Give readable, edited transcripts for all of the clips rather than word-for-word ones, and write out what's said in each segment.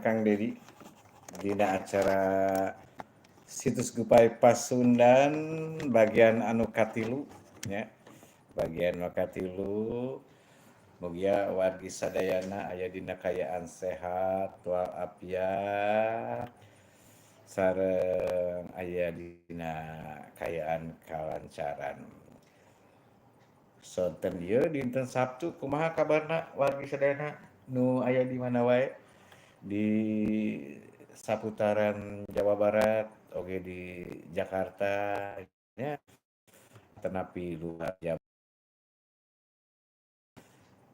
Kang Dedi dina acara Situs Gupai Pasundan bagian anu katilu nya, bagian anu katilu. Mugia wargi sadayana aya dina kaayaan sehat walafiat sareng aya dina kaayaan kalancaran. Sonten ieu dinten Sabtu, kumaha kabarna wargi sadayana nu aya di mana wae di saputaran Jawa Barat, oge di Jakarta nya, atanapi luar Jawa?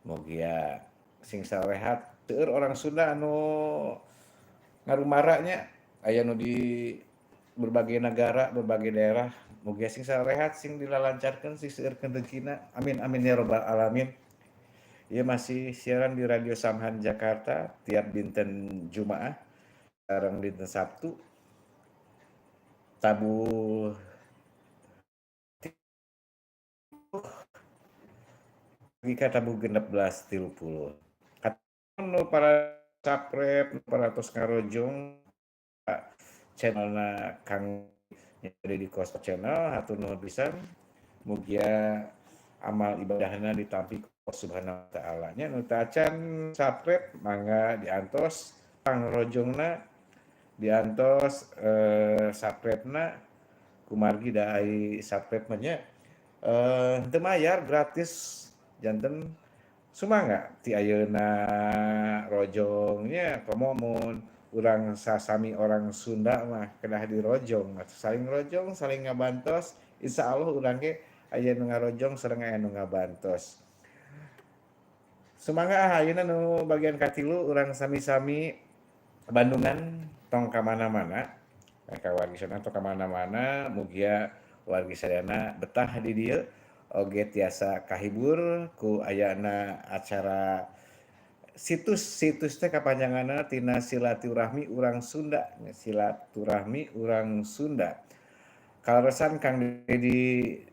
Mugia sing sarehat. Seueur orang Sunda anu ngarumara nya, aya nu di berbagai negara, berbagai daerah. Mugia sing sarehat, sing dilalancarkeun, sing seueurkeun rezekina. Amin amin ya robbal alamin. Ieu masih siaran di Radio Samhan Jakarta tiap dinten Jumaah sareng dinten Sabtu tabuh dugi ka tabuh 16.30. Nu para subscribe, para tos ngarojong channelna Kang Dedi Kosto Channel, hatur nuhun pisan. Mugia amal ibadahna ditampi ku Allah Subhanahu wa Ta'ala nya. Nu teu acan subscribe, mangga diantos pangrojongna, diantos subscribe-na, kumargi da ai subscribe mah nya teu mayar, gratis. Janten sumangga ti ayeuna rojong nya. Komo mun urang sasami orang Sunda mah kedah dirojong, saling rojong, saling ngabantos. Insyaallah urang ge aya nu ngarojong sareng aya nu ngabantos. Sumangga ah, ayeuna nu bagian katilu urang sami-sami Bandungan. Tong ka mana-mana ka wargi sadayana, tong ka mana-mana. Mugia wargi sadayana betah di dieu oge tiasa kahibur ku ayana acara situs. Situs teh kapanjanganna tina silaturahmi urang Sunda, silaturahmi urang Sunda. Kaleresan Kang Dedi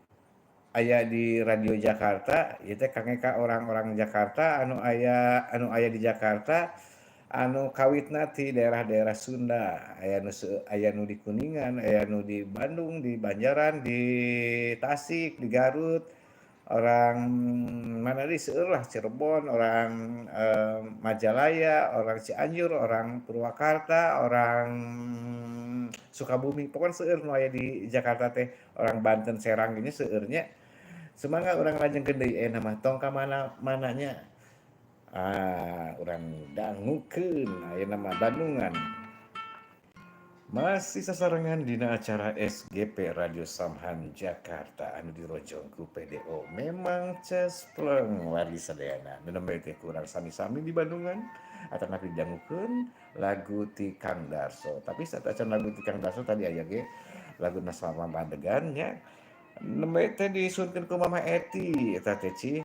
aya di Radio Jakarta ieu teh kangge ka orang-orang Jakarta anu aya di Jakarta, anu kawitna ti daerah-daerah Sunda. Aya nu di Kuningan, aya nu di Bandung, di Banjaran, di Tasik, di Garut, orang mana deui, seueur lah, Cirebon, orang Majalaya, orang Cianjur, orang Purwakarta, orang Sukabumi, pokona seueur nu aya di Jakarta teh. Orang Banten, Serang ge nya seueur nya. Sumangga urang lajengkeun deui ayeuna mah, tong ka mana-mana nya. Ah, urang dangukeun ayeuna mah Bandungan. Masih sasarengan dina acara SGP Radio Samhan Jakarta anu dirojong ku PDO Memang Cespleng. Wargi sadayana nu nembe teh kurang sami-sami di Bandungan atanapi didangukeun lagu ti Kang Darso. Tapi sateuacan lagu ti Kang Darso tadi, aya ge lagu Nasma Madegan nya, nembe teh disuhunkeun ku Mama Eti eta teh, Ci.